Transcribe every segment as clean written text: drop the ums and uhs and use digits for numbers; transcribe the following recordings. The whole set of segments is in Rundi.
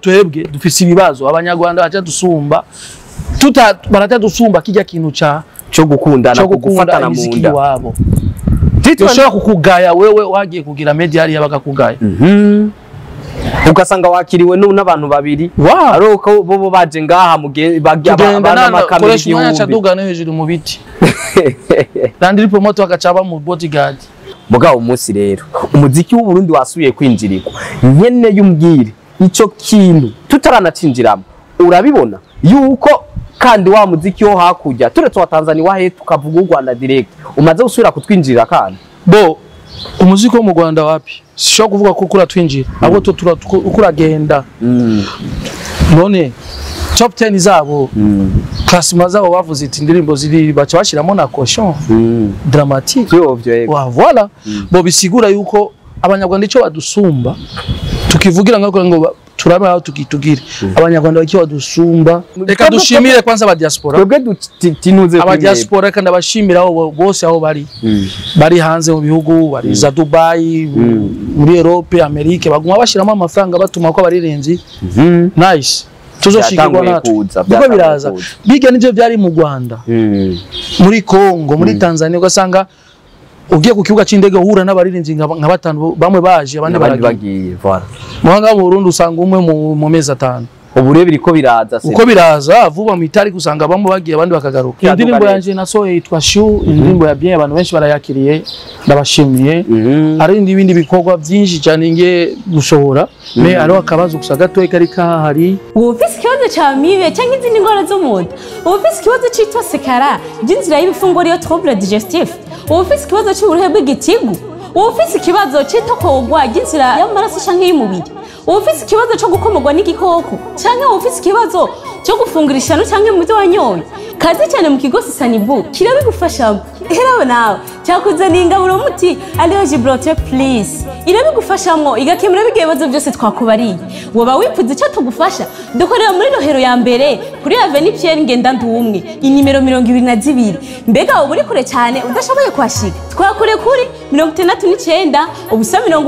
Twebwe dufise ibibazo, Abanyarwanda baca dusumba, tuta baratadusumba kijya kintu ca cyo gukundana, cyo gukunda gufatana mu imiziki nda. Iwabo ushobora kukugaya wewe wagiye kugira media hariya bakakugaya. Ugasanga wakiriwe n'abantu babiri Wow. ari uko bo baje ngaha bajya Tugenda bana amakamera koresha umwanya 1000. caduga no hejuru mu biti. Landry Promoter agaca aba mu bodyguard. Mugabo umunsi rero umuziki w'u Burundi wasubiye kwinjirirwa, nyene y'umbwire ico kintu tutaranacinjiramo, urabibona yuko kandi wa muziki wo hakurya turetse wa Tanzania wahe tukavuga u Rwanda direct umaze gusubira kutwinjirira kandi? Bo umuziki wo mu Rwanda wapi, sishobora kuvuga ko kuratwinjira, ahubwo uko uragenda none top 10 zabo, classement zabo, bavuze iti indirimbo ziri baca bashiramo na caution dramatique. Vyovyo yego. Wa voilà, bo bisigura yuko Abanyarwanda icyo badusumba tukivugira ngo turabe aho tukitugire Abanyarwanda icyo badusumba. Reka dushimire kwanza aba diaspora. Twebwe dutinuze. Aba diaspora, reka ndabashimira aho bose aho bari, bari hanze mu bihugu, bari za Dubai, muri Europe, Amerique, baguma bashiramo amafaranga batuma ko abaririmbyi nice tuzoshikirwa Byatanguye natwe kuza, kuko byatanguye biraza. kuza. Bijya nivyo byari mu Rwanda, muri Congo, muri Tanzania, ugasanga ugiye ku kibuga c'indege uhura n'abaririmbyi nka batanu, bamwe baje abandi abandi baragiye. Bagiye, voilà. Muhanga mu Burundi usanga umwe mu mezi 5. Ubu rero biriko biraza se. Uko biraza vuba mu itariki usanga bamwe bagiye abandi bakagaruka. Byaduka Indirimbo neza. yanje nasohoye yitwa Shu, indirimbo ya bien, abantu benshi barayakiriye, ndabashimiye. Hari n'ibindi bikorwa byinshi cyane ngiye gusohora, mais hariho akabazo gusa gatoya kari kahari. Uba ufise ikibazo ca amibe canke izindi ndwara zo mu nda, uba ufise ikibazo c'itosekara ry'inzira y'ibifunguro ariyo trouble digestif, uba ufise ikibazo c'uburuhe bw'igitigu, uba ufise ikibazo c'itokorwa ry'inzira y'amaraso canke y'umubiri, uba ufise ikibazo co gukomorwa n'igikoko, canke uba ufise ikibazo co gufungura ishano canke mu byo wanyoye, kaze cyane mu kigo Sisanibu kirabigufashamo. Herawe nawe cyakuzaniye ingaburo muti ariyo Gibraltar Plus, irabigufashamwo igakemura bigiye ibibazo byose twakubariye. Woba wifuza icyo tugufasha, dukorera muri Rohero ya mbere kuri Avenue Pierre Ngendandumwe inimero 22. Mbega uba uri kure cyane udashoboye kuhashika, twakure kuri 69 087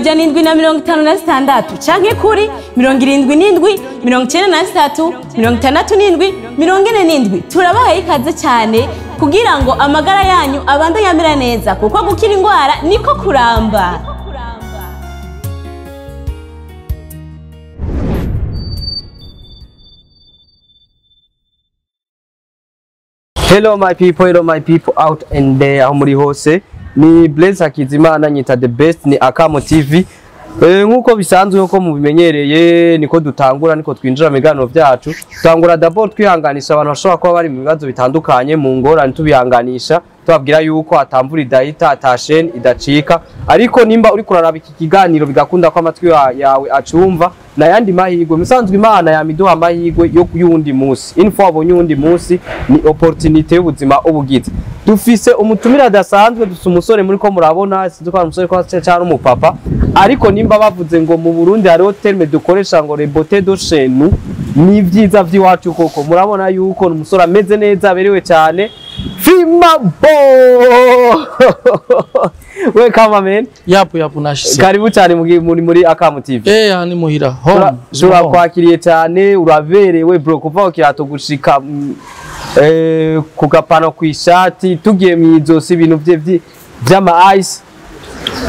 756 canke kuri 77 93 67 47. Turabahaye ikaze cyane kugira ngo amagara yanyu abandanye amera neza, kuko gukira indwara niko kuramba. Hello my people, hello my people out and there aho muri hose. Ni Blaise Hakizimana nyita the best, ni Akamo TV. Nkuko bisanzwe, nkuko mubimenyereye, niko dutangura, niko twinjira mu biganiro byacu. Tutangura d'abord twihanganisha abantu bashobora kuba bari mu bibazo bitandukanye, mu ngorane, tubihanganisha, tubabwira yuko atamvura idahita, atasheni idacika. Ariko nimba uri kuraraba iki kiganiro bigakunda ko amatwi yawe acumva, nayandi mahirwe musanzwe Imana yamiduha amahirwe yo kuyundi munsi. Info wabonye uwundi munsi ni opportunité y'ubuzima ubugize. Dufise umutumire adasanzwe, dufise umusore muri ko murabona, sinzi ko ari umusore ko cyangwa umupapa, ariko nimba bavuze ngo mu Burundi hariho terme dukoresha ngo les beautés de chez nous, ni ibyiza by'iwacu koko. Murabona yuko ni umusore ameze neza, aberewe cyane. Freema Boy, welcome man. Yapu yapu, nashise. Karibu cyane muri Akamu TV. Eh, ni muhira home. Turakwakiriye cyane, uraberewe bro, kuva ku kirato gushika ku gapano kw'ishati tugiye mu izosi, ibintu bye vy'ama ice.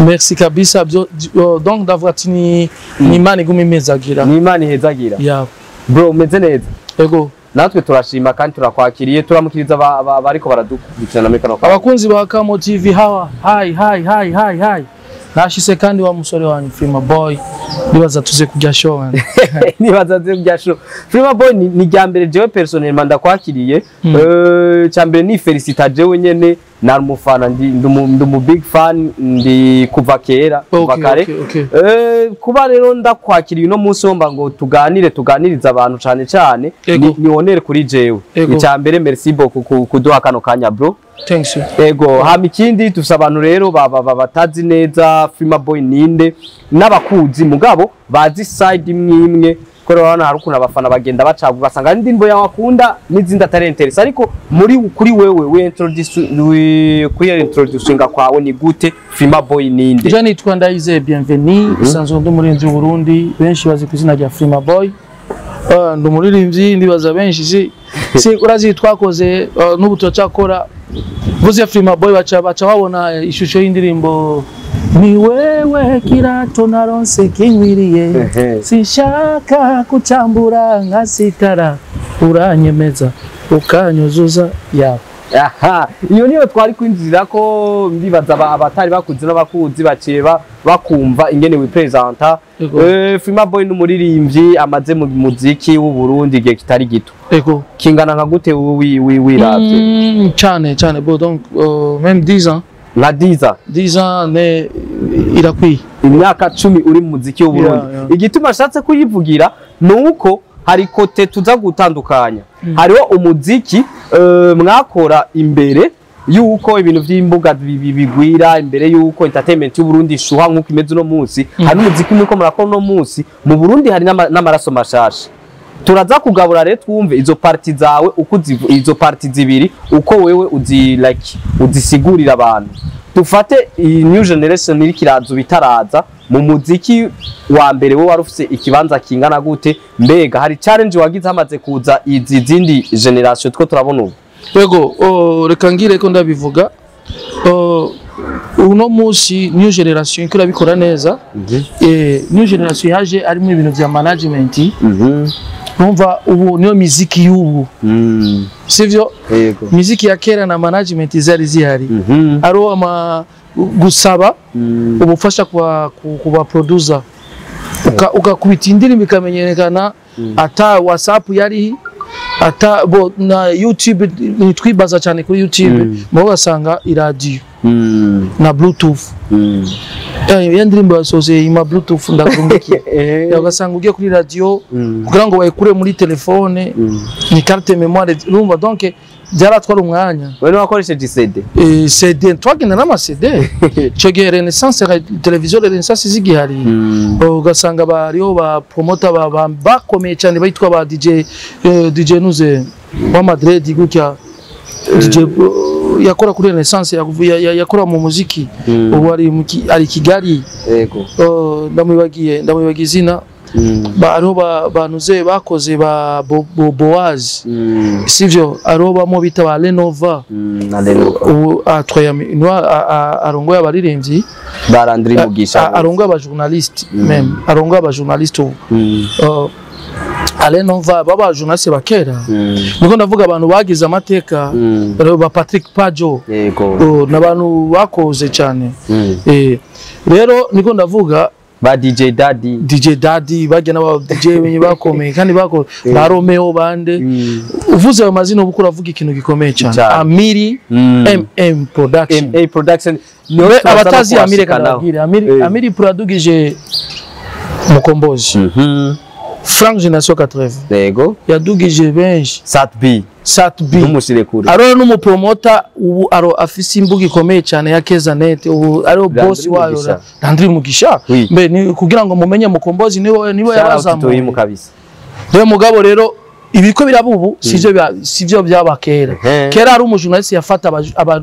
Merci kabisa byo donc ndavuga ati ni Imana iguma imezagira. Ni Imana ihezagira. Ya. Bro, umeze neza? Ego. Natwe turashima kandi turakwakiriye, turamukiriza bariko baradukurikirana muri kano kanya. Abakunzi ba Kamo TV, hawa hi hi hi hi hi, nashise kandi wa musore wanyu Freema Boy, nibaza tuze kujya show man. Nibaza nze bya show. Freema Boy, ni rya mbere jewe personnellement ndakwakiriye. Cya mbere ni félicita jewe nyene nari umufana, ndi umu big fan, ndi kuva kera, kuva kare. Kuba rero ndakwakiriye uno munsi womba ngo tuganire, tuganirize abantu cane cane, ni honneur kuri jewe. Icya mbere, merci beaucoup kuduha kano kanya bro. Thanks you. Ego, hama ikindi, dufise abantu rero batazi neza Freema Boy ninde, n'abakuzi mugabo bazi side imwe imwe. Kubera urabona hari ukuntu abafana bagenda bacagura, ugasanga hari indirimbo yawe akunda n'izindi atari intéressé. Ariko muri kuri wewe, we introduce, kuri introducinga kwawe ni gute? Freema Boy ninde? Je nitwa Ndayizeye Bienvenue, usanzwe ndi umuririmbyi w'u Burundi, benshi bazi ku izina rya Freema Boy. Ndi umuririmbyi, ndibaza benshi si urazi twakoze, n'ubu turacyakora. Vuze Freema Boy baca babona ishusho y'indirimbo "Ni wewe kirato naronse kinkwiriye, sinshaka kucambura nkasitara, uranyemeza ukanyuzuza" ya. Aha, iyo niyo twari kwinjirira ko ndibaza abatari bakuzi n'abakuzi baciye bakumva ingene wipresenta. Yego. Freema Boy n'umuririmbyi amaze mu muziki w'u Burundi igihe kitari gito. Ego. Kingana nka gute wiravye? Cyane cyane, bon, donc même 10 ans. Nka 10? 10 ans ne irakwiye. Imyaka 10 uri mu muziki w'u Burundi. Yeah. Igituma ashatse kuyivugira ni uko hari côté tuza gutandukanya. Hariho umuziki mwakora imbere yuko ibintu vy'imbuga bigwira, imbere yuko entertainment y'u Burundi ishuha nk'uko imeze uno munsi. Hari n'umuziki muriko murakora uno munsi mu Burundi, hari n'amaraso mashasha. Turaza kugabura rero twumve izo parties zawe uko izo parties zibiri uko wewe uzi like uzisigurira abantu. Dufate iyi new generation iriko iraza bitaraza mu muziki wa mbere, wowe wari ufise ikibanza kingana gute? Mbega hari challenge wagize hamaze kuza izi zindi generation two turabona ubu? Yego, oh, reka ngire ko ndabivuga. Oh, uno munsi new generation iko irabikora neza. New generation yaje arimo ibintu vya management. Numva ubu niyo miziki y'ubu, sivyo? Yego. Miziki ya kera na management zari zihari, ari ama gusaba ubufasha ku ba producer, ugakubita indirimbo ikamenyekana, ata WhatsApp yari, ata bo na YouTube. Nitwibaza cyane kuri YouTube, mu ugasanga iradiyo na Bluetooth. Iyo ndirimbo yasoze ima Bluetooth ndakurungikiye. Ugasanga ugiye kuri radio kugira ngo bayikure muri telefone ni carte mémoire, urumva, donc byaratwara umwanya. Wewe wakoresheje CD? CD, twagenda n'ama CD ico gihe. Renaissance, televiziyo Renaissance zigihari, ugasanga bariho ba promoter bakomeye cyane bitwa ba DJ, DJ Nuze wa Madrid gutya, DJ yakora kuri Renaissance, yakora mu muziki, ubu ari Kigali. Ndamwibagiye izina. Hariho banuze bakoze ba Boaz, sivyo? Hariho bamwe bita ba Lenova. Na Lenovo. Ubu atwaye niwe arongoye abaririmbyi. Barandiri Mugisha. Arongoye aba journaliste, même arongoye aba journaliste ubu. Alenova, baba journaliste bakera. Niko ndavuga abantu bagize amateka. Rero ba Patrick Pajo, n'abantu bakoze cyane. Rero niko ndavuga Ba DJ Daddy. DJ Daddy, bajya n'aba DJ benye bakomeye kandi bako ba Romeo bande. Uvuze ayo mazina ubu uravuga ikintu gikomeye cyane. Cyane. Amiri MM Production. MA Production. Mbe abatazi Amiri, kanabwire Amiri. Amiri puradugije Mukombozi, Frank Generation 80. Yadugije benshi. Sat B. Sat B. Ntumushyire kure. Aro n'umupromota ubu, aro afise imbuga ikomeye cyane ya Kezanet ubu, ariho boss wayo. Mugisha. Landry Mugisha. Oui. Mbe ni kugira ngo mumenye Mukombozi niwe Shout out to yabazamuye. him kabisa. Rero mugabo rero ibiko biraba ubu sivyo byaba kera. Kera hari umujournaliste yafata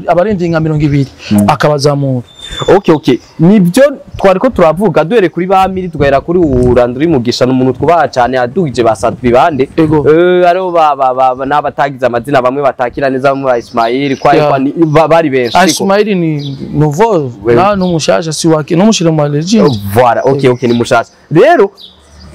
abarenze nka 20 akabazamura. Okay, nibyo twari ko turavuga, duhere kuri ba Miri, tugahera kuri Landry Mugisha, ni umuntu twubaha cyane, yadugije ba Sat B bande. Ariho ba n'abatagize amazina, bamwe batakira neza, bamwe ba Ismail kwa Yeah. kwa bari benshi Ah, siko? Ismail ni nouveau. Oui. Na n'umushasha si wake n'umushire mu legend. Voilà, okay, ni mushasha. Rero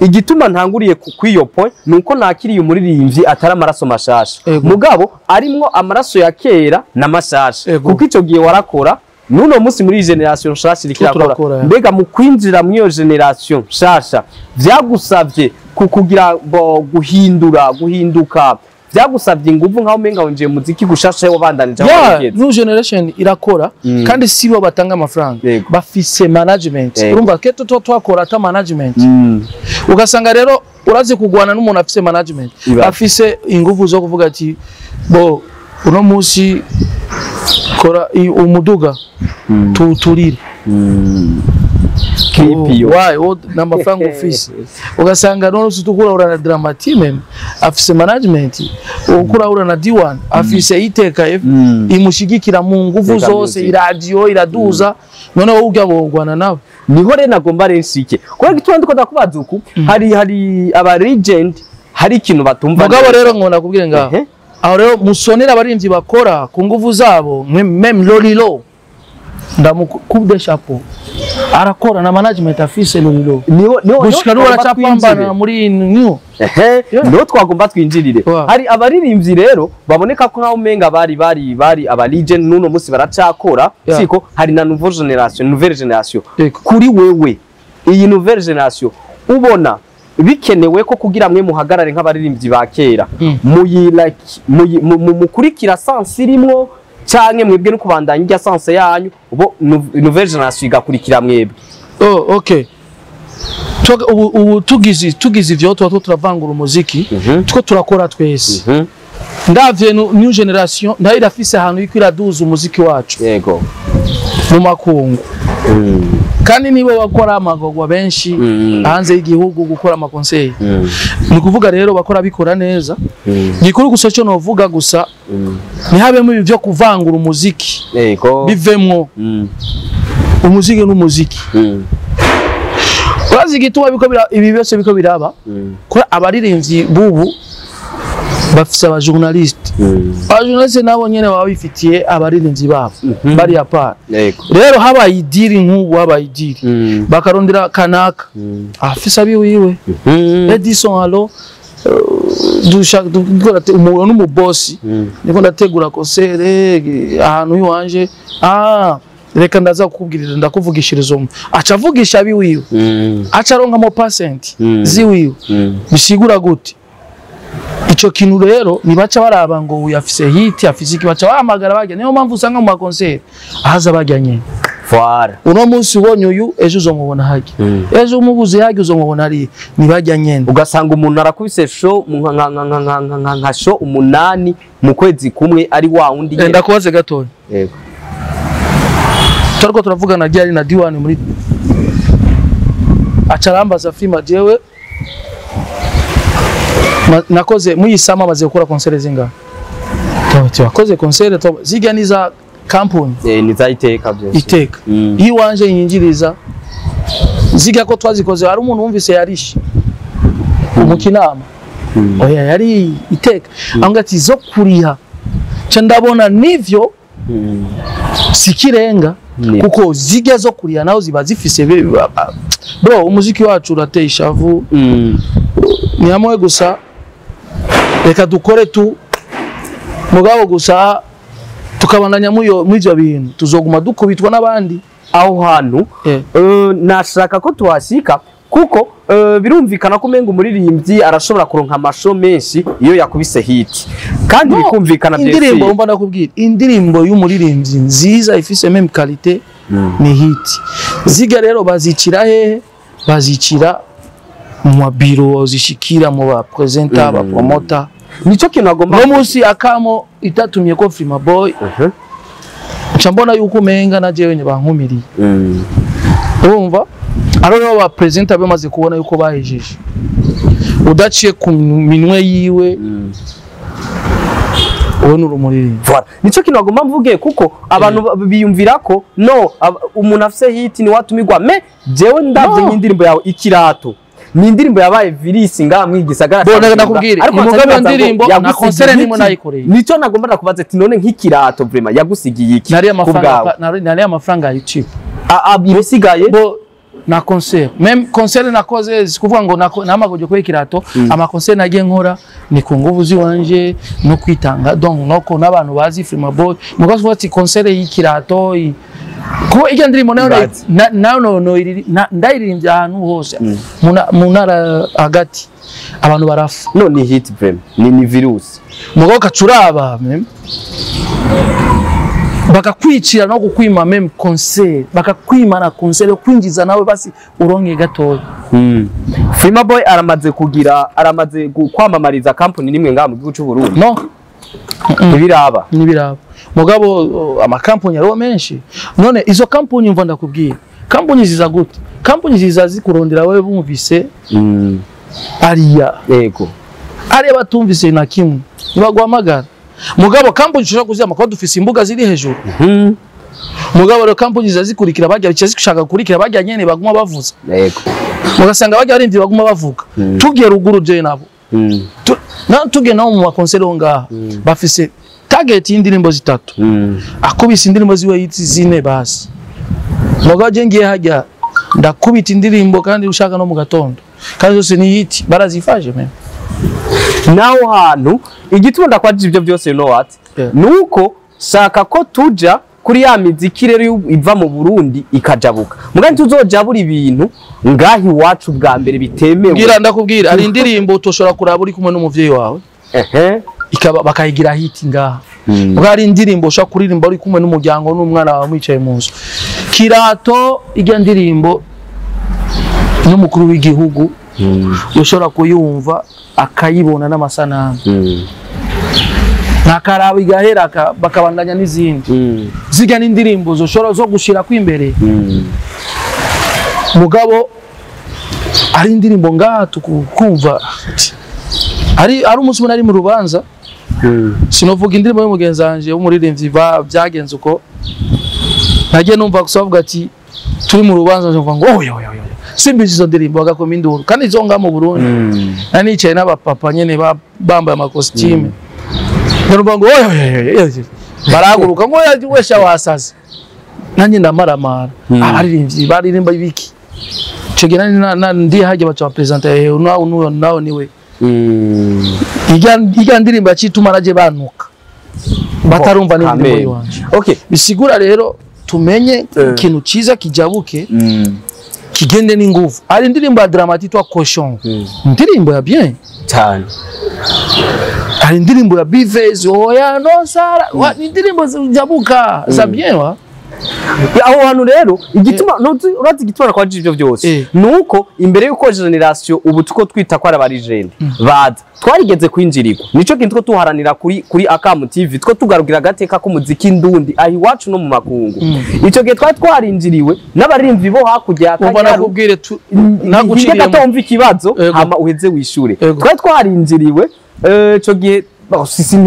igituma ntanguriye kw'iyo point ni uko nakiriye umuririmbyi atari amaraso mashasha, mugabo arimwo amaraso ya kera n'amashasha, kuko ico gihe warakora, n'uno munsi muri iyi generation nshasha iriko irakora. Turakora, ya. Mbega mu kwinjira muri iyo generation nshasha vyagusavye kugira bo guhindura, guhinduka vyagusavye inguvu nkaho umenga winjiye mu muziki gushasha wabandanije aho Yeah, wigeze? new generation irakora kandi si bo batanga amafaranga, bafise management. Urumva ke tuto twakora ata management, ugasanga rero urazi kugwana n'umuntu afise management, Iba. afise inguvu zo kuvuga ati bo uno munsi kora umuduga tuwuturire. Clip iyo. Why wo n'amafaranga ufise, ugasanga none utukura na Drama T même afise management, ukura na D1 afise Iteka imushigikira mu nguvu Iteka zose, Music. Iradiyo iraduza, none wowe ujya bogwana nawe. Niho rero nagomba rero nshike, kubera igituma ndiko ndakubaza uku, hari aba legend, hari ikintu batumva Mugabo neza. rero ngo nakubwire ngaho, aho rero musonera abaririmbyi bakora ku nguvu zabo, même Lolilo ndamukubde chapeau, arakora na management afise Lolilo. Niho Gushika n'ubu twagomba aracapambana twinjire. muri new. Niho twagomba twinjirire. Hari abaririmbyi rero baboneka ko nkaho umenga bari aba legend, n'uno munsi baracakora, siko? Hari na nouveau génération, nouvelle génération. Kuri wewe, iyi nouvelle génération ubona bikenewe ko kugira mwe muhagarare nk'abaririmbyi ba kera, muyi like mukurikira sens irimwo, canke mwebwe no kubandanya irya sens yanyu, ubo nouvelle génération igakurikira mwebwe? Oh, okay. Ubu tugize ivyo tuba turavangura umuziki, two turakora twese. Ndavye new generation nayo irafise ahantu iriko iraduza umuziki wacu mu makungu, kandi nibo bakora amagogwa benshi hanze y'igihugu, gukora ama concert. Ni ukuvuga rero bakora bikora neza. Gikuru gusa cyo novuga gusa, ntihabemo ibi byo kuvangura umuziki, bivemwo. Umuziki n'umuziki. Urazi igituma ibi byose biko biraba? Ko abaririmbyi bubu bafise aba journaliste. Aba journaliste nabo nyene baba bifitiye abaririmbyi babo bari apart. Rero habaye idiri, nk'ubu habaye idiri, bakarondera kanaka afise abiwiwe. Edison, allo, dushaka dukora umuntu n'umubosi, niko ndategura concert ahantu iwanje, reka ndaza kukubwirira, ndakuvugishiriza umwe, aca avugisha abiwiwe, aca aronkamo percent ziwiwe. Bisigura gute ico kintu rero? Nibaca baraba ngo uyu afise hit, afise iki, baca bahamagara bajya. Niyo mpamvu usanga mu ma concert ahaza bajya nyene. Voilà. Uno munsi ubonye uyu, ejo uzomubona hajya, ejo umubuze hajya uzomubona hariya, nibajya nyene. Ugasanga umuntu arakubise show nka show 8 mu kwezi kumwe, ari wa wundi nyene. Ndakubaze gatoya. Yego. Turiko turavugana ryari na Diwani muri, aca arambaza filima jewe nakoze muyisama, amaze gukora concert zingahe? Tuba wakoze concert zirya ni za kampuni. Ni za Iteka byose. Iteka. Iyo iwanje yinjiriza zirya ko twazikoze, hari umuntu wumvise yarishe umukinama? Oya, yari Iteka. Ambwira ati zo kuriha ca ndabona nivyo sikirenga, kuko zirya zo kuriha naho ziba zifise bro, umuziki wacu urateye ishavu. Ni hamwe gusa, reka dukore tu, mugabo gusa tukabandanya muri ivyo bintu, tuzoguma dukubitwa n'abandi. Aho hantu nashaka ko tuhashika, kuko birumvikana ko umenga umuririmbyi arashobora kuronka ama show menshi iyo yakubise hit, kandi No, bikumvikana. Indirimbo Byose. umva, ndakubwira, indirimbo y'umuririmbyi nziza ifise même qualité ni hit. Ziga rero bazicira hehe? Bazicira mu mabiro, zishikira mu ba presenter, ba promoter. Nico kintu agomba. No munsi Akamo itatumye ko Frima Boy, nca mbona yuko umenga na jewe bankumiriye. Urumva aro rero ba presenter bamaze kubona yuko bahejeje, udaciye ku minwe yiwe, uwo ni urumuririmbyi. Voilà. Nico kintu agomba mvuge, kuko abantu biyumvira ko no umuntu afise hit ni watumirwa, mais jewe ndavye No. nk'indirimbo yawe Ikirato, ni indirimbo yabaye virisi ngaha mwigisagara. Bo, ndakubwira, Ariko umugabo nkaca nibaza ngo indirimbo na yagusigiye concert iki? nimwe nayikoreye. Nico nagomba ndakubaza ati none nk'Ikirato vraiment yagusigiye iki Nari ku bwawe? amafaranga, nari amafaranga ya YouTube. Ibisigaye? Bo na concert, même concert nakoze, sikuvuga ngo namagoje kuri Ikirato. Ama concert nagiye nkora ni ku nguvu ziwanje no kwitanga, donc noko n'abantu bazi Frima Boy, mugaso kuvuga ati concert y'Ikirato kuko irya ndirimbo nayo Ibaze. Nayo no ndayiririmbye ahantu hose mu ntara hagati, abantu barafa. No, ni hit vraiment, ni virus. Mugabo kacuraba même bakakwicira no kukwima même concert, bakakwima na concert yo kwinjiza nawe basi uronke gatoya. Frima Boy aramaze kugira, aramaze kwamamariza company nimwe ngaha mu gihugu cy'u Burundi? No. Ntibiraba. Nibiraba, mugabo amakampani ariho menshi. None izo kampani, mva ndakubwira, Kampuni ziza gute? Kampuni ziza zikurondera wewe bumvise ariya. Yego. Ariya batumvise na kimwe ntibaguhamagara. Mugabo kampuni zishobora kuziyama kuko dufise imbuga ziri hejuru. Mugabo rero kampuni ziza zikurikira bajya bicaye zishaka gukurikira bajya nyene baguma bavuza. Yego. Mugasanga bajya barindi baguma bavuga. Tugiye ruguru je nabo. Na tugiye nabo mu makonseri ho ngaha. Bafise target y'indirimbo zitatu. Akubise indirimbo ziwe yitsi zine basi. Mugabo je ngiye hajya ndakubita indirimbo kandi ushaka no mu gatondo. Kandi zose ni hit barazifaje meme. Naho hantu igituma ndakwaje ibyo byose, you know what? Yeah. Nuko shaka ko tuja kuri ya miziki rero iva mu Burundi ikajabuka. Mugani tuzojabura ibintu ngahi iwacu bwa mbere bitemewe. Ngira ndakubwira ari indirimbo utoshobora kuraba uri kumwe n'umuvyeyi wawe. Ikaba bakayigira hit ngaha. Mugabo ari indirimbo ushobora kuririmba uri kumwe n'umuryango n'umwana wawe mwicaye mu nzu. Kirato ijya ndirimbo n'umukuru w'igihugu ushobora kuyumva akayibona n'amasanamu. Nakaraba igahera bakabandanya n'izindi. Zirya n'indirimbo zoshobora zo gushira kwimbere. Mugabo ari indirimbo ngaha tukumva ari umunsi umwe nari mu rubanza. Sinovuga indirimbo y'umugenzi wanje w'umuririmbyi byagenze uko nagiye numva gusa bavuga ati turi mu rubanza nje ngo oya oya oya simbizi izo ndirimbo bagakoma induru kandi izo ngaha mu Burundi. Nari nicaye n'abapapa nyene bambaye amakositime. Ndarumva ngo oya oya oya barahaguruka ngo oya wesha wasaze. Nanjye ndamaramara abaririmbyi baririmba ibiki. Ico gihe nari ndi hajya baca bapresenta nawe nawe niwe. Ijya ndirimbo yacituma naje banuka batarumva n'indirimbo yiwanje. Okay. Bisigura rero tumenye ikintu ciza kijabuke kigende n'inguvu. Ari indirimbo ya Dramatique twa Cochon. Indirimbo ya bien cyane. Ari indirimbo ya Bivez oya no Sara, indirimbo zijabuka za bien wa. Aho hantu rero igituma urazi igituma kwa ivyo byose nuko imbere yuko generation ubu tuko twita ko ari jeune baza twarigeze kwinjirirwa nico kintu two tuharanira kuri Akamu TV two tugarugira gateka ko muziki ndundi ahi iwacu no mu makungu. Ico gihe twari twarinjiriwe n'abarimvi bo hakurya ya nakubwire naguciriye gatomva ikibazo hama uheze wishure. Twari twarinjiriwe ico gihe sisi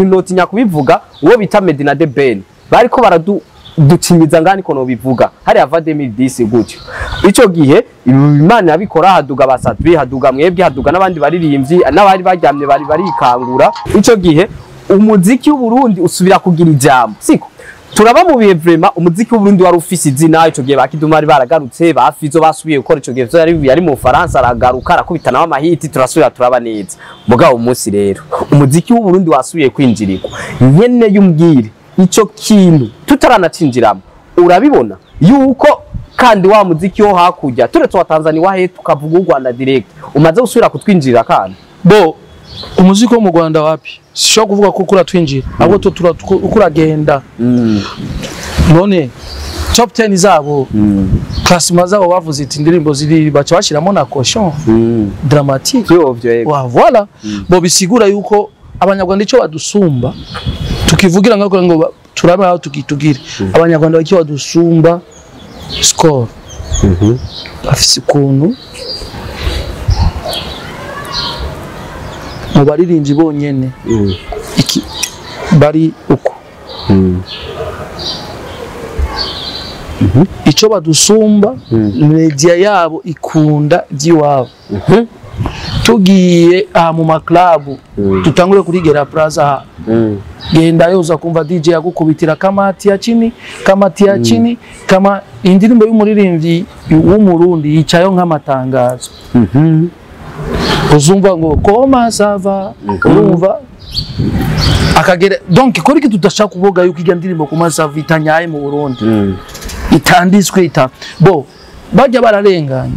kubivuga uwo bita Medina de Ben bariko baradu ducinyiza ngani kono bivuga hari ava 2010 gutyo. Ico gihe Imana yabikora haduga basatwi haduga mwebwe haduga n'abandi baririmbyi n'abari baryamye bari barikangura. Ico gihe umuziki w'u Burundi usubira kugira ijambo siko turaba mu bihe vraiment umuziki w'u Burundi wari ufise izina. Ico gihe bakidumari baragarutse bafizo basubiye gukora ico gihe yari mu Faransa aragaruka arakubita nawe amahiti turasubira turaba neza. Mugabo umunsi rero umuziki w'u Burundi wasubiye kwinjirirwa nyene y'umbwire ico kintu tutaranacinjiramo urabibona yuko kandi wa muziki wo hakurya turetse wa Tanzania wahe tukavuga u Rwanda direct umaze gusubira kutwinjira kandi bo umuziki wo mu Rwanda wapi sishobora kuvuga ko kuratwinjira ahubwo kuragenda. None top 10 zabo classement zabo bavuze iti indirimbo ziri baca bashiramo na Cochon Dramatique wa voilà. Bo bisigura yuko abanyarwanda ico badusumba tukivugira ngako ngo turabe aho tukitugire. Abanyarwanda baki badusumba score afise ukuntu mu baririmbyi bonyene iki bari uko ico badusumba media yabo ikunda by'iwabo. Tugiye aha mu maklabu tutangure kuri Gera Plaza genda yoza kumva DJ agukubitira kamati ya chini kamati ya chini kama indirimbo y'umuririmbyi w'umurundi yicayo nk'amatangazo. Uzumva ngo koma sava urumva akagera donc kuri ki tudashaka kuvuga yuko ijya ndirimbo koma sava itanyaye mu Burundi itanditswe ita bo bajya bararenganya.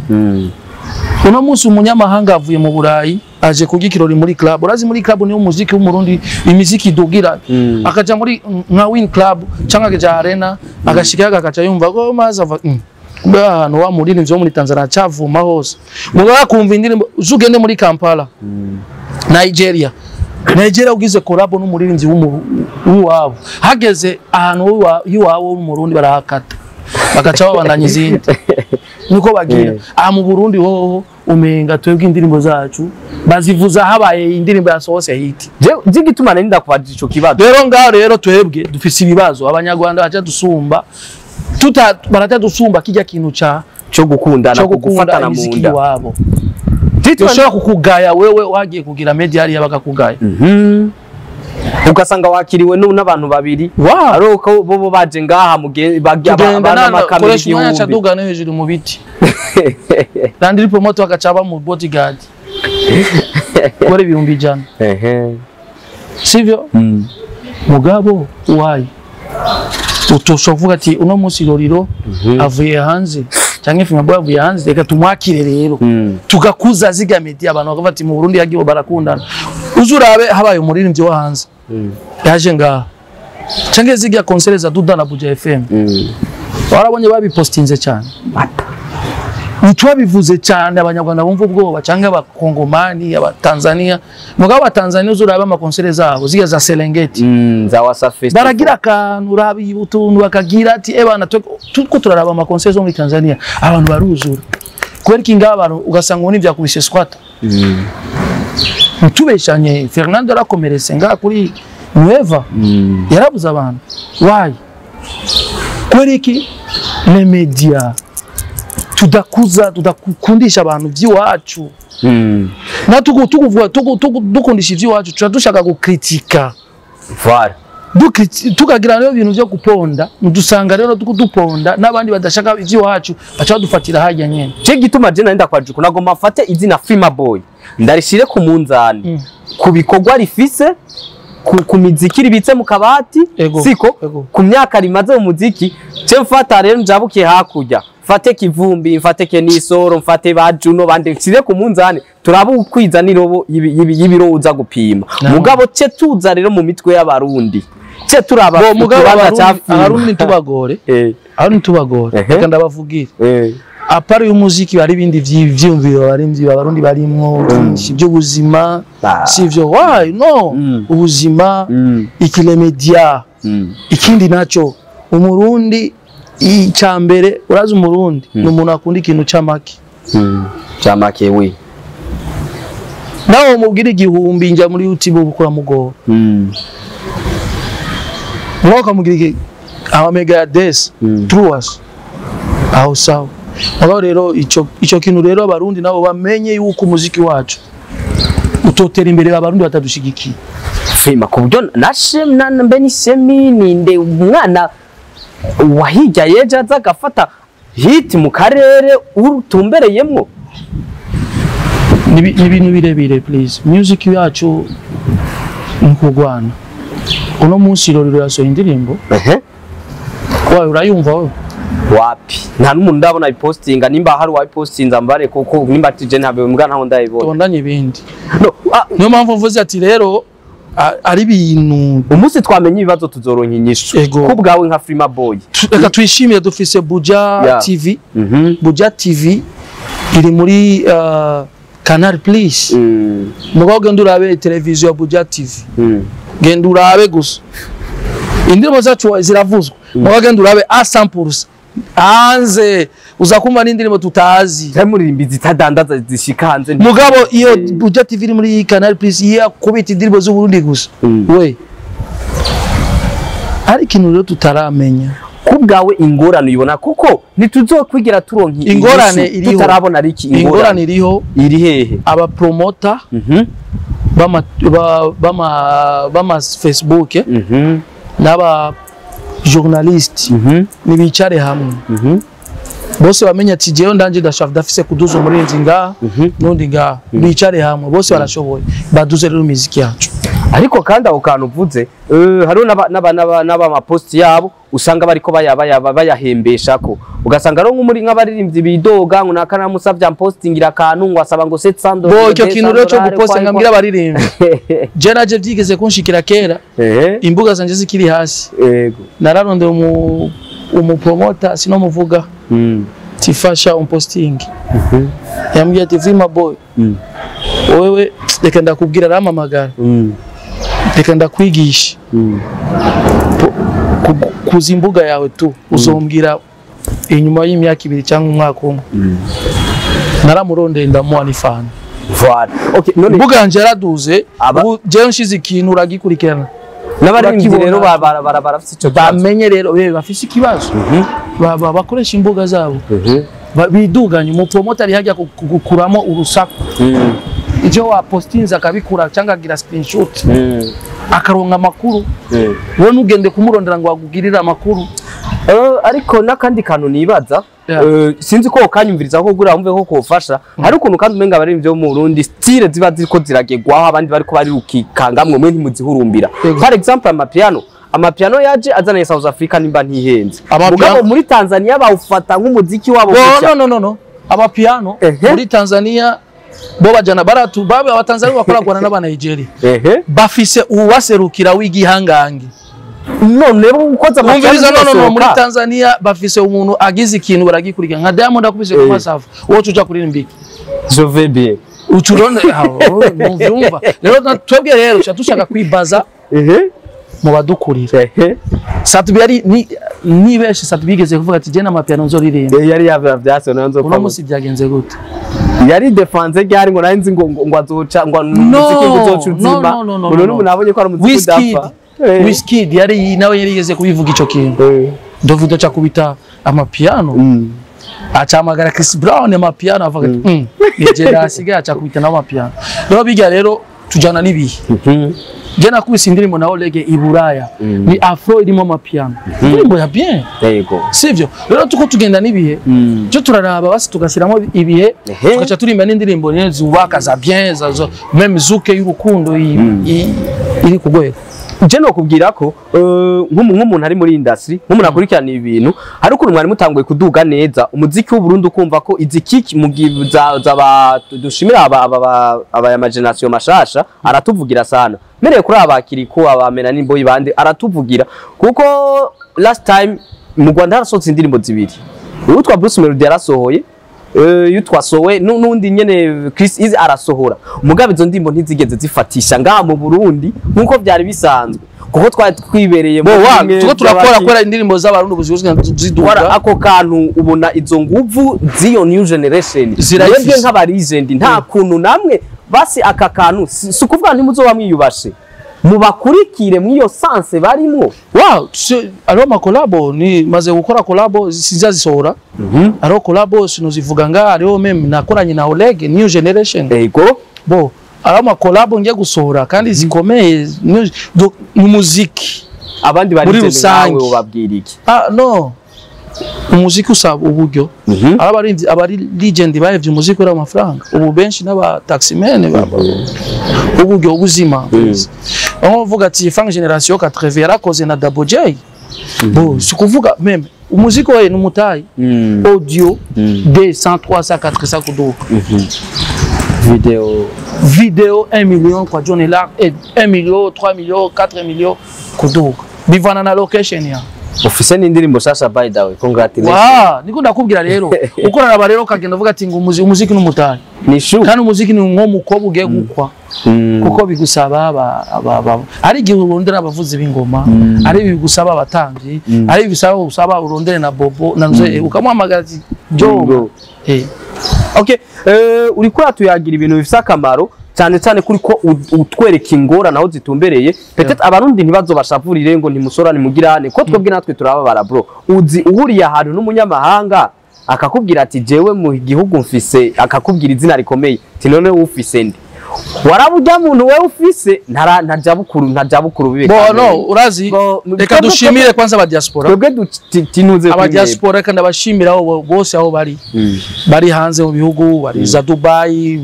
Uno munsi umunyamahanga avuye mu Burayi aje kurya ikirori muri club. Urazi muri club niyo muziki w'umurundi imiziki idugira. Akaja muri nka Win Club cyangwa akaja Arena agashika agaca yumva ko maze ava kumbe ahantu wa muririmbyi wo muri Tanzania cavuma hose. Mugaba kumva indirimbo uzugende muri Kampala Nigeria ugize collab n'umuririmbyi w'uwabo hageze ahantu iwabo w'umurundi barahakata. Bagaca babandanya izindi. Niko bagira. Ah, mu Burundi hoho umenga twebwe indirimbo zacu bazivuza habaye indirimbo yasohotse hit. Je gituma nari ndakubaza ico kibazo. Rero ngaho rero twebwe dufise ibibazo, abanyarwanda baca dusumba, tuta barata dusumba kijya kintu ca cyo gukundana, cyo gukunda gufatana mu imiziki nda. iwabo. Ushobora kukugaya wewe wagiye kugira media hariya bakakugaya. Ugasanga wakiriwe n'abantu babiri. Wow. Ariko bo baje ngaha Tugenda bana nana makamera koresha umwanya igihumbi. caduga no hejuru mu biti. Landry Promoter akacaba mu bodyguard. Kora 100,000. Ehe. Sivyo? Mugabo wayi. Utoshobora kuvuga ati uno munsi Lolilo avuye hanze canke Freema Boy avuye hanze, reka tumwakire rero. Tugakuza ziga media, abantu bakavuga ati mu Burundi yagiye barakundana. Uzurabe habaye umuririmbyi wo hanze yaje ngaha canke ziga concert za Duda na Buja FM. Warabonye babipostinze cyane. Ntitwabivuze cyane, abanyarwanda bumva ubwoba canke abakongomani, abatanzania. Mugabo abatanzania uzurabe amakonsere zabo ziga za Serengeti. Za Wasafi Festival. Baragira akantu, urabi utuntu bakagira ati ebana tuko turaraba amakonsere zo muri Tanzania, abantu baruzura. Kubera iki ngaha abantu ugasanga ubu ntivyakubise squat. Ntubeshanye, Fernando yarakomeretse ngaha kuri Nueva. Yarabuze abantu. Why? Kubera iki? Les media tudakuza, tudakundisha abantu vy'iwacu. Na tukuvuga dukundisha ivy'iwacu, tuba dushaka gukritika. Voilà. Tukagira rero ibintu vyo guponda, dusanga rero duponda n'abandi badashaka ivy'iwacu baca badufatira harya nyene. Je gituma je nari ndakwaje ko nagomba mfate izina Freema Boy ndarishire ku munzani, ku bikorwa rifise, ku miziki ribitse mu kabati. Ego, siko ego. Ku myaka rimaze mu muziki. Je mfata rero njabukiye hakurya, mfate Kivumbi, mfate Kenisoro, mfate ba Juno bande, nshire ku munzani turabe ukwiza n'irobo y'ibiro uza gupima. Mugabo ce tuza rero mu mitwe y'abarundi, ce turaba Bo mugabo ikibanza ca Freema. Abarundi ntubagore. Abarundi ntubagore. Reka ndabavugire. Apart y'umuziki hari ibindi vyiyumviro abarimvyi abarundi barimwo byinshi by'ubuzima. Sivyo? Why no? Ubuzima, ikile media. Ikindi naco umurundi icambere, urazi umurundi ni umuntu akunda ikintu c'amaki. Camake we. Nawe umubwira 1000 nja muri YouTube ukora mugora. Mwoka ukamubwira iki amamega ya des truas aho sawa. Mugabo rero ico kintu rero abarundi nabo bamenye yuko umuziki wacu utotera imbere abarundi batadushigikiye. Freema ku buryo na mbe ni Shemi ninde umwana wahijya yeje aza agafata hit mu karere utumbereyemwo. Ni ibintu birebire please. Music yacu ni kurwana. Uno munsi Lolilo yasohoye indirimbo. Wawe urayumva wewe? Wapi, nta n'umuntu ndabona ipostinga, nimba hari uwayipostinze ambare, kuko nimba tije ntabwo mbwa ntaho ndayibona. Tubandanye ibindi. No, Niyo mpamvu mvuze ati rero ari ibintu umunsi twamenye ibibazo tuzoronka inyishu. Ego. Ku bwawe nka Freema Boy. Reka twishimire dufise Buja TV. Buja TV iri muri Canal Plus. Mugabo genda urabe televiziyo ya Buja TV. Genda urabe gusa. Indirimbo zacu ziravuzwa. Mugabo genda urabe a 100%. Hanze uza kumva n'indirimbo tutazi. Zamuririmbi zitadandaza zishika hanze. Mugabo iyo Buja TV iri muri Canal Plus yakubita indirimbo z'Uburundi gusa. We. Ari ikintu rero tutaramenya. Ku bwawe ingorane uyibona kuko ntituzokwigira turonka Ingorane inyishu iriho. tutarabona ariki Ingorane iriho iri hehe? Aba promoter bama Facebook n'aba journaliste nibicare hamwe. Bose bamenye ati jewe ndanje ndashaka ndafise kuduza umurinzi ngaha n'undi ngaha, bicare hamwe bose barashoboye baduze rero imiziki yacu. Ariko kandi aho kantu uvuze, hariho n'abamaposti yabo usanga bariko bayahembeshako, ugasanga ari nk'umuri nk'abaririmbyi bidoga ngo naka namusavye ampostingira akantu ngo asaba ngo 700 Bo icyo kintu rero cyo gupostinga mbwira abaririmbyi, je naje byigeze kunshikira kera, imbuga zanje zikiri hasi, nararondeye umupromota sinomuvuga, tifasha umposting, yambwiye ati Freema Boy, wewe reka ndakubwira, arampamagara, reka ndakwigisha kuza imbuga yawe tu uzombwira Inyuma y'imyaka 2 cyangwa umwaka umwe naramurondeye ndamuha n'ifana. Voilà. Okay, none imbuga yanje yaraduze, ubu jewe nshize ikintu uragikurikirana. N'abaririmbyi rero barafise ico kibazo. Bamenye rero bafise ikibazo. Bakoresha imbuga zabo. Biduganye umupromoter ari hajya kukuramo urusaku. Icyo wa postinze akabikura cyangwa agira screenshot. Akaronka amakuru. Wowe ntugende kumurondera ngo agugirire amakuru. Ariko n'akandi kantu nibaza, sinzi ko ukanyumviriza ko gura wumve ko kofasha. Hari ukuntu kandi umenga abaririmbyi bo mu Burundi style ziba ziriko ziragegwaho abandi bariko barirukikangamwe mwe ntimuzihurumbira. Par exemple amapiano yaje azanaye South Africa nimba ntihenze. Mugabo muri Tanzania bawufata nk'umuziki wabo gusa. No. Amapiano muri Tanzania bo bajana baratu babe abatanzania bakoragwana n'aba Nigeria. Bafise uwaserukira w'igihangange. None ukoza amapiano no muri Tanzania bafise umuntu agize ikintu baragikurikira nka Diamond akubise ku masafu wowe uja kuririmba Je vais bien. Ucuronde muvyumva. Rero twebwe rero dushaka kwibaza mu badukurira. Satubi yari ni benshi Satubi bigeze kuvuga ati je na amapiano nzoririmba. Yari yavyase nayo nzopfa. Uno musi byagenze gute? Yari defense ryari ngo nari nzi ngo azoca ngo umuziki ngo uzoca uzima. None ubu nabonye ko ari umuziki udapfa. Wizkid yari nawe yarigeze kubivuga ico kintu. Davido cha kubita amapiano. Acamagara Chris Brown amapiano avuga ati nije ndasigaye aca kubita nawe amapiano. Rero bijya rero tujana nibihe. Je nakubise indirimbo na Olege Iburaya ni afro irimo amapiano. Indirimbo ya bien. Yego. Sivyo? Rero tuko tugenda nibihe. Cyo turaraba basi tugashyiramo ibihe tugaca turimba n'indirimbo nyene zubaka za bien za même zuke y'urukundo iri kugwego. Je no kubwira ko nk'umuntu ari muri industry nk'umuntu akurikirana ibintu hari ukuntu mwari mutanguye kuduga neza umuziki w'u Burundi ukumva ko izikiki mu za dushimira aba aba generation mashasha aratuvugira sana mereye kuri abakiriko abamena n'imboyi bande aratuvugira kuko last time mu Rwanda harasohotse indirimbo zibiri uwitwa Bruce Melody yarasohoye yutwa Sowe n'undi nyene Chris Easy arasohora mugabe izo ndimbo ntizigeze zifatisha ngaha mu Burundi nkuko byari bisanzwe kuko twari twibereye mu tuko turakora kora indirimbo z'abarundi buzuzwe ziduga ako kantu ubona izo nguvu z'iyo new generation zirayibye nk'aba legend nta kuntu namwe basi aka kantu si kuvuga ntimuzoba mwiyubashe mubakurikire mwiyo sanse barimo. Wow, aro makolabo ni maze gukora kolabo sinzazisohora. Aro kolabo sinozivuga nga ariho meme nakoranye na Oleg new generation. Ego. Bo, aro makolabo ngiye gusohora kandi zikomeye mu muziki. Abandi bari nawe ubabwira iki? Ah no. Umuziki usaba uburyo. Abari legend bahevye umuziki uri amafaranga. Ubu benshi n'aba taximen baba. Uburyo ubuzima. Aho mvuga ati Frank Generation 80 yarakoze na Double J. Bo, sikuvuga meme umuziki wawe n'umutayi. Audio 200 300 400 kuduka. Video 1 million kwa John Elarts, 1 million, 3 million, 4 million kuduka. Bivana na location ya. Ufise n'indirimbo sasa by the way, congratulations. Wow, niko ndakubwira rero. Ukorana ba rero kagenda uvuga ati ngo umuziki n'umutayi. Ni shu. Kandi umuziki ni nko mukobwa ugiye gukwa. Kuko bigusaba aba ari igihe urondera abavuzi b'ingoma, ari bigusaba abatambyi, ari bisaba usaba urondere na Bobo na Nze ukamuhamagara ati Jo. Okay, uriko uratuyagira ibintu bifise akamaro cyane cyane kuri ko utwereka ingorane aho zitumbereye peut-être abarundi ntibazobashavurire ngo ntimusorane mugirane ko twebwe natwe turababara bro. Uzi uhuriye ahantu n'umunyamahanga akakubwira ati jewe mu gihugu mfise, akakubwira izina rikomeye ati none ufise ndi warabujya muntu wewe ufise ntajabukuru bibe. Bo no urazi reka dushimire kwanza aba diaspora twebwe tinuze aba diaspora kandi abashimira aho bose aho bari bari hanze mu bihugu bari za Dubai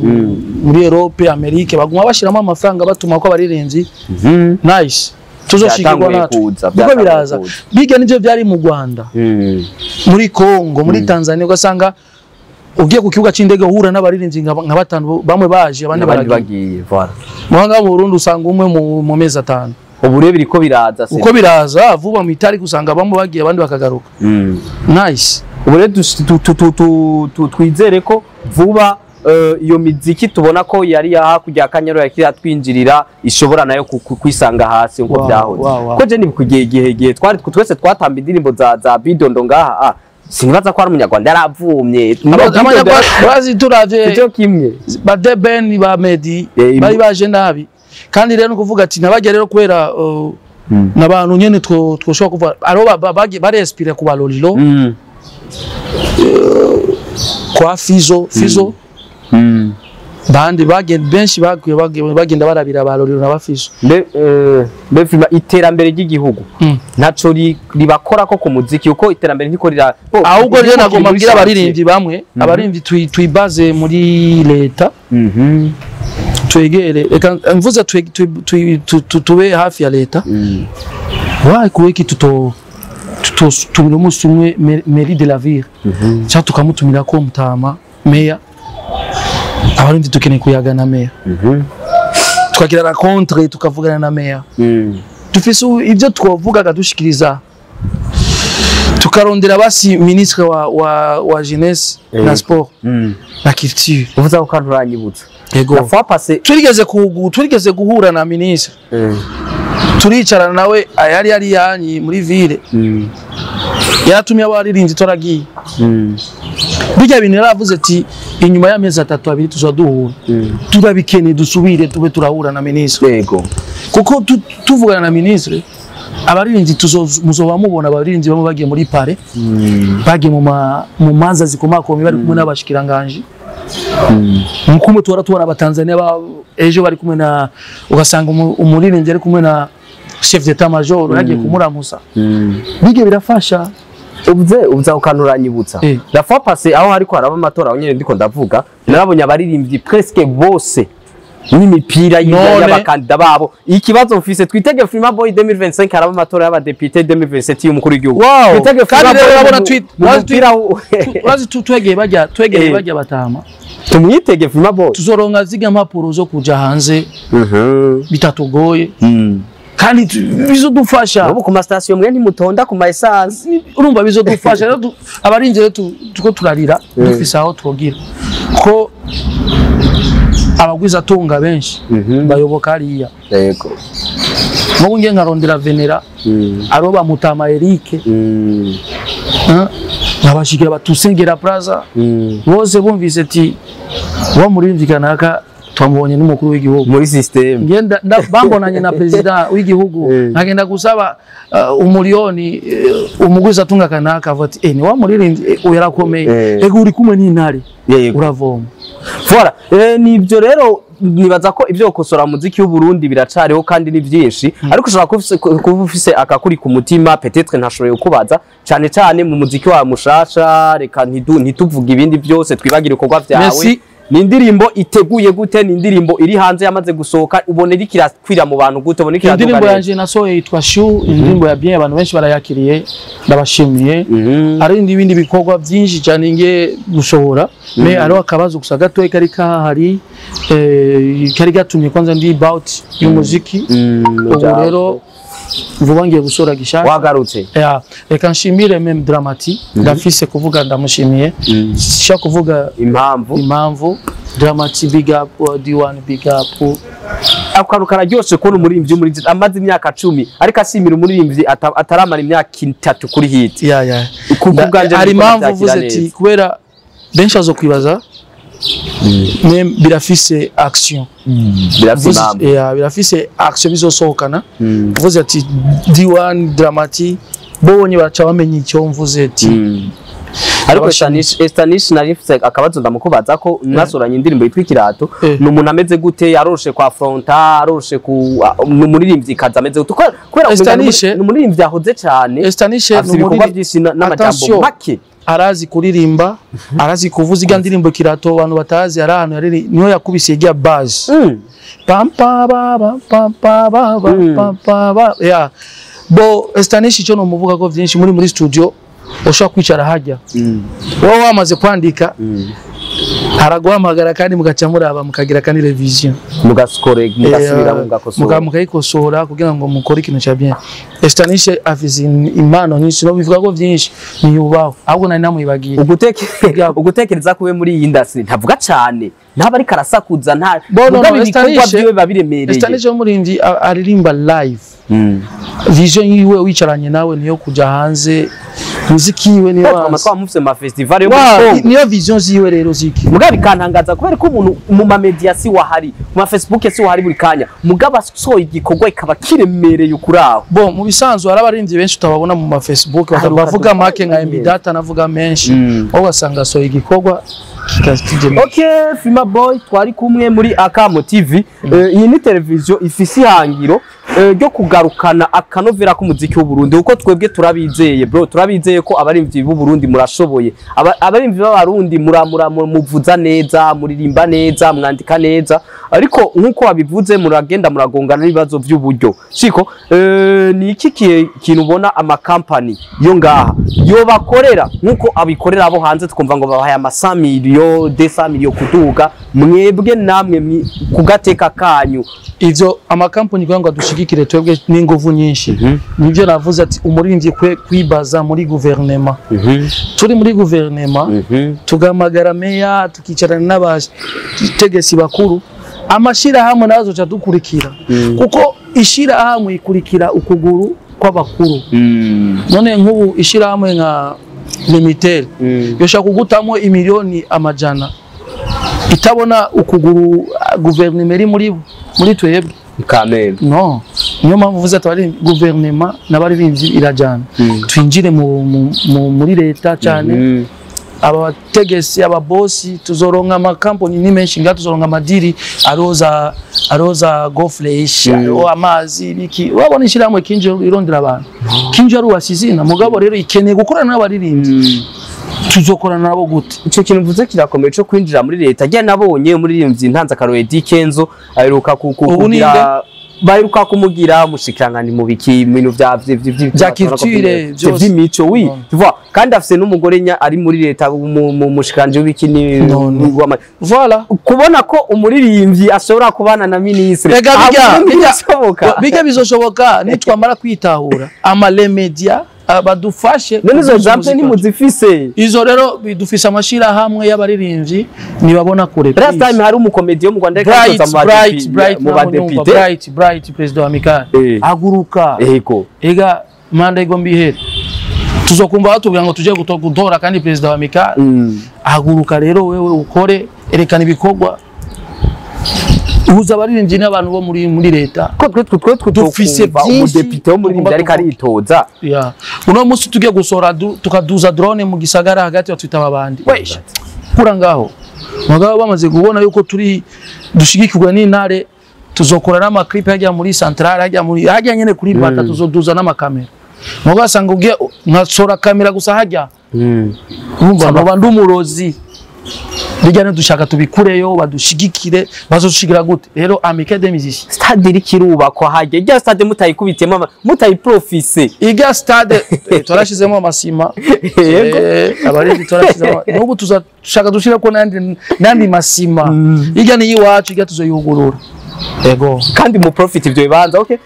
muri Europe Amerika baguma bashiramo amafaranga batuma ko abarirenzi. Nice tuzoshikirwa natwe kuko biraza biga nivyo byari mu Rwanda muri Congo muri Tanzania ugasanga ugiye ku kibuga c'indege uhura n'abaririnzi nka batanu bamwe baje abandi baragiye. Voilà. Muhanga mu Burundi usanga umwe mu mezi atanu. Ubu rero biriko biraza se. Uko biraza vuba mu itari kusanga bamwe bagiye abandi bakagaruka. Nice. Ubu rero twizere ko vuba iyo miziki tubona ko yari hakurya Kanyaro yakira twinjirira ishobora nayo kwisanga hasi uko byahoze. Ko je ni kugiye gihe twari twese twatamba indirimbo za Bidondo ngaha. Sinibaza ko ari umunyarwanda yaravumye. Abanyarwanda bazi turavye icyo kimwe ba Deben ba Medi bari baje nabi. Kandi rero nukuvuga ati nabajya rero kubera nabantu nyene twoshobora kuvuga aro barespire ku balolilo kwa Fizo bandi bagenda benshi bagenda barabira balolilo na bafizo. Mbe Freema iterambere ry'igihugu ntaco ribakora ko ku muziki uko iterambere ntiko rira ahubwo rero nagomba mbwira abaririmbyi bamwe abaririmbyi tuibaze muri leta twegere reka mvuze tube hafi ya leta wayi kuweki tuto tumira umunsi umwe mairie de la ville cyangwa tukamutumira ko mutama meya abaririmbyi dukeneye kuyaga na meya tukagira rencontre tukavugana na meya dufise ibyo twavugaga dushikiriza tukarondera basi ministre wa jeunesse na sport na culture. Uvuza ko kandi uranyibutsa yego la fois passée turigeze guhura na ministre turicarana nawe yari yanyi muri ville yaratumye abaririmbyi toragiye bijya bintu yaravuze ati inyuma y'amezi 3 2 tuzaduhura turabikeneye dusubire tube turahura na ministre. Yego kuko tuvugana na ministre abaririmbyi muzoba mubona abaririmbyi bamwe bagiye muri pare bagiye mu manza zikomakomeye bari kumwe n'abashikiranganje mukumwe twara tubona abatanzania ejo bari kumwe na ugasanga umuririmbyi ari kumwe na chef d'état major yagiye kumuramusa bige birafasha. Ubuze ukanuranyibutsa la fois passée aho hariko haraba amatora nyene ndiko ndavuga narabonye abaririmbyi presque bose n'imipira y'abakandida babo. Ikibazo ufise twitege Freema Boy 2025 haraba amatora y'abadepite 2027 y'umukuru w'igihugu. Twitege Freema Boy urabona tweet wazi twegeye bajya twegeye bajya batama tumwitege Freema Boy tuzoronka ziga mpapuro zo kuja hanze bitatugoye kandi bizodufasha. Ubu ku ma station mwe ntimutonda ku ma essence urumva bizodufasha rero abarinze rero tuko turarira dufise aho twogira ko abagwiza tunga benshi bayoboka hariya. Yego mubu ngiye nkarondera Venera aroba mutama Eric nabashigira batusengera plaza bose bumvise ati wa muririmbyi kanaka twamubonye n'umukuru w'igihugu muri system ngenda bambonanye na president w'igihugu nkagenda gusaba umuliyoni umugwiza tunga kanaka avuga ati ni wa muririmbyi uyarakomeye ego uri kumwe n'intare uravoma. Voilà nibyo rero nibaza ko ibyo gukosora muziki w'u Burundi biracariho kandi ni byinshi ariko ushobora kuba ufise akakuri ku mutima peut-être ntashoboye kubaza cyane cyane mu muziki wa mushasha reka ntituvuge ibindi byose twibagire ibikorwa byawe. Ni indirimbo iteguye gute? Ni indirimbo iri hanze yamaze gusohoka ubone irakwira mu bantu gute? Ubone kiraduka indirimbo yanje nasohoye yitwa Shu, indirimbo ya bien abantu benshi barayakiriye ndabashimiye. Hari n'ibindi bikorwa byinshi cyane ngiye gusohora me ari akabazo gusa gato kari kahari kari gatumye kwanza ndi about y'umuziki ubu rero vuba ngiye gusora gishaka wagarutse. Reka nshimire meme Dramati ndafise kuvuga ndamushimiye sha kuvuga impamvu Dramati big up D1 big up akantu kararyoshe kubona umuririmbyi muri amaze imyaka 10 ariko ashimira umuririmbyi ataramara imyaka 3 kuri hit. Hari impamvu uvuze ati kubera benshi azokwibaza même birafise action birafise action bizosohokana mvuze ati D1 Dramati bonye baraca bamenye icyo mvuze ati ariko Estanish narifise akabazo ndamukubaza ko nasoranye indirimbo yitwa Ikirato ni umuntu ameze gute yaroshe kwa fronta aroshe ku umuririmbyi kaza ameze gute kubera ni umuririmbyi yahoze cyane Estanish ni ibikorwa byinshi n'amajambo make arazi kuririmba arazi kuvuza iga ndirimbo Kirato abantu batazi ari ahantu yariri niho yakubise ijya base pam pa ba ba pam pa ba ba pam pa ba ya bo Estanish icyo no muvuga ko byinshi muri studio ushobora kwicara hajya wowe wamaze kwandika araguhamagara kandi mugaca muraba mukagira kandi revision mugaskore mugasubira mugakosora mukayikosora kugira ngo mukore ikintu cya bien. Estanish afise impano nyinshi no bivuga ko byinshi niyubaho ahubwo nari namuyibagiye ugutekereza kuwe muri iyi industry ntavuga cyane ntaba ariko arasakuza nta mugabo ibikorwa byiwe babiremereye. Estanish umuririmbyi aririmba live vision yiwe wicaranye nawe niyo kuja hanze Muziki yiwe niyo Twama wazi. Twamufise mu ma festival yo muri Wa, Congo. Niyo vision ziwe rero ziki. Mugabo bikantangaza kubera ko umuntu mu ma media si wahari, mu ma Facebook si wahari buri kanya, mugabo asohoye igikorwa ikaba kiremereye ukuraho. Bon, mu bisanzwe hari abaririmbyi benshi utababona mu ma Facebook, Hari bavuga make nka ukadukora MB Data navuga menshi, aho ugasanga asohoye igikorwa kikagenda. Okay, Freema Boy, twari kumwe muri Akamo TV. Iyi ni televiziyo ifise ihangiro ryo kugarukana akanovera k'umuziki w'u Burundi, kuko twebwe turabizeye, bro, turabizeye ko abarimvyi b'u Burundi murashoboye. Abarimvyi b'Abarundi muramura, muvuza neza, muririmba neza, mwandika neza, ariko nkuko wabivuze muragenda muragongana n'ibibazo by'uburyo, siko? Ni iki kintu ubona amakampani yo ngaha yo bakorera nkuko abikorera abo hanze, twumva ngo babahaye ama miliyo, 200 miliyo kuduga, mwebwe namwe ku gateka kanyu? Ivyo amakampani kugira ngo adushigikire twebwe n'inguvu nyinshi, nivyo navuze ati umuririmbyi kwe kwibaza muri guverinema. Turi muri guverinema, tugahamagara meya, tukicarana n'abategetsi bakuru, amashirahamwe nazo azoca dukurikira, kuko ishirahamwe ikurikira ukuguru kw'abakuru. None nk'ubu ishirahamwe nka Limitel yoshaka kugutamo imiliyoni amajana itabona ukuguru, guverinoma iri muri twebwe? Kameme. No, niyo mpamvu uvuze ati abari guverinoma n'abaririmbyi irajyana. Twinjire muri leta cyane, aba bategesi, ababosi, tuzoronka amakampani ni menshi ngaha, tuzoronka amadiri aroza aroza go fresh, ariho amazi biki. Wabona ishyirahamwe kinje irondera abantu, kinje ari uwasizina, mugabo rero ikeneye gukorana n'abaririmbyi. Tuzokorana nabo gute? Ico kintu mvuze kirakomeye co kwinjira muri leta. Rya nabonye umuririmbyi ntanze akarorero, Eddy Kenzo, aheruka Ubu ni kugira, baheruka kumugira umushikiranganji mu biki, mu bintu Vya culture, vyose. vy'imico, oui. Mm. Tu vois, kandi afise n'umugore nya ari muri leta, mu mushikiranganji w'ibiki ni No. Voilà. Kubona ko umuririmbyi ashobora kubana na ministre Ega bijya abo bijya ntibishoboka. Bijya bizoshoboka nitwamara kwitahura, ama les media badufashe. None izo kuduza exemple umuziki wacu. Ntimuzifise? Izo rero bidufise amashirahamwe y'abaririmbyi ntibabona kure. Last Please. time hari umukomedi wo mu Rwanda ariko Bright, aritoza mu Bright, Bright, mu ntabwo nyumva. badepite. Bright, Bright, perezida wa Mikali, haguruka. Ega manda igomba ihere, tuzokumva batubwira ngo tuje gutora kandi perezida wa Mikali. Haguruka rero wewe ukore, erekana ibikorwa, uhuza abaririmbyi n'abantu bo muri leta. Ko twe Dufise tukumva byinshi umudepite wo muri tugomba ariko kuvuga. aritoza. Yeah. Uno munsi tugiye gusohora tukaduza drone mu gisagara hagati, batwita abandi wesha kura ngaho, mugabo bamaze kubona yuko turi dushigikirwa n'intare, tuzokora n'amaklipe hajya muri centrale, hajya muri hajya nyene kuri bata, tuzoduza n'amakamera, mugabo asanga ugiye nkasora kamera gusa hajya, urumva noba ndumurozi. Bijya dushaka tubikureyo, badushigikire. Bazoshigira gute rero? Amicale des musiciens. Stade iriko irubakwa hajya, irya stade mutayikubitiyemo mutayiprofise. Iga stade twarashizemo amasima. Yego. Abarezi twarashizemo, n'ubu tuzashaka dushireko n'andi masima. Irya ni iwacu, irya tuzoyugurura, yego. Kandi mu profit ivyo bibanza. Okay,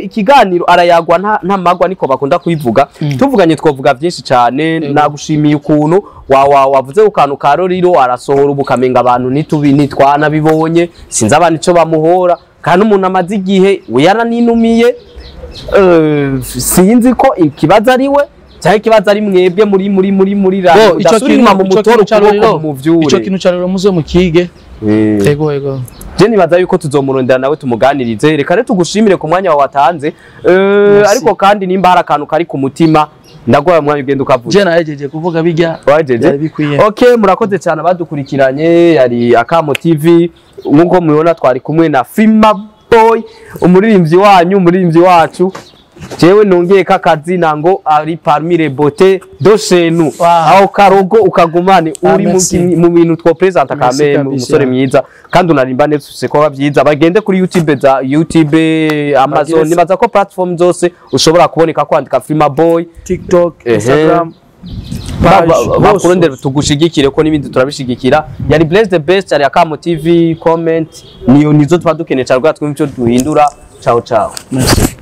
ikiganiro arayagwa nta magwa, niko bakunda kubivuga. Tuvuganye twovuga byinshi cyane. Nagushimiye ukuntu wa wa wavuze ku kantu ka Roriro arasohora ubu kamenga abantu nitubi nitwana bibonye, sinzi abantu ico bamuhora, kandi umuntu amaze igihe we yaraninumiye. Sinzi ko ikibazo ari we cyangwa ikibazo ari mwebwe muri Bo, radio ico udasubira inyuma mu ico mutoro kintu ca ukuboko Roriro, mu vyure. Ico kintu ca Roriro muze mukige. Yego. Je nibaza yuko tuzomurondera nawe tumuganirize. Reka rero tugushimire ku mwanya wawe watanze. Merci. Ariko kandi nimba hari akantu kari ku mutima, ndaguhaye umwanya ugenda ukavuga. Je nahejeje kuvuga bijya. Wajeje? Byari bikwiye. Okay, murakoze cyane abadukurikiranye. Yari Akamo TV, nkuko mubibona twari kumwe na Freema Boy, umuririmbyi wanyu, umuririmbyi wacu. Jewe nongeye kakazina ngo ari parmi les beautés de chez nous. Wow. Aho karogo ukagumane Ah, uri merci. mu bintu two presenta Merci kame kabisa. umusore mwiza kandi unarimba neza, ufise kuba byiza. Bagende kuri YouTube, za YouTube, Amazon, Bagire- nibaza ko platform zose ushobora kuboneka kwandika Freema Boy. TikTok, Ehe. Instagram, page, Bakurondera hose. tugushigikire ko n'ibindi turabishigikira. Yari Blaze the Best, yari Akamo TV. Comment niyo nizo tuba dukeneye cyane, twumve icyo duhindura. Ciao ciao. Merci.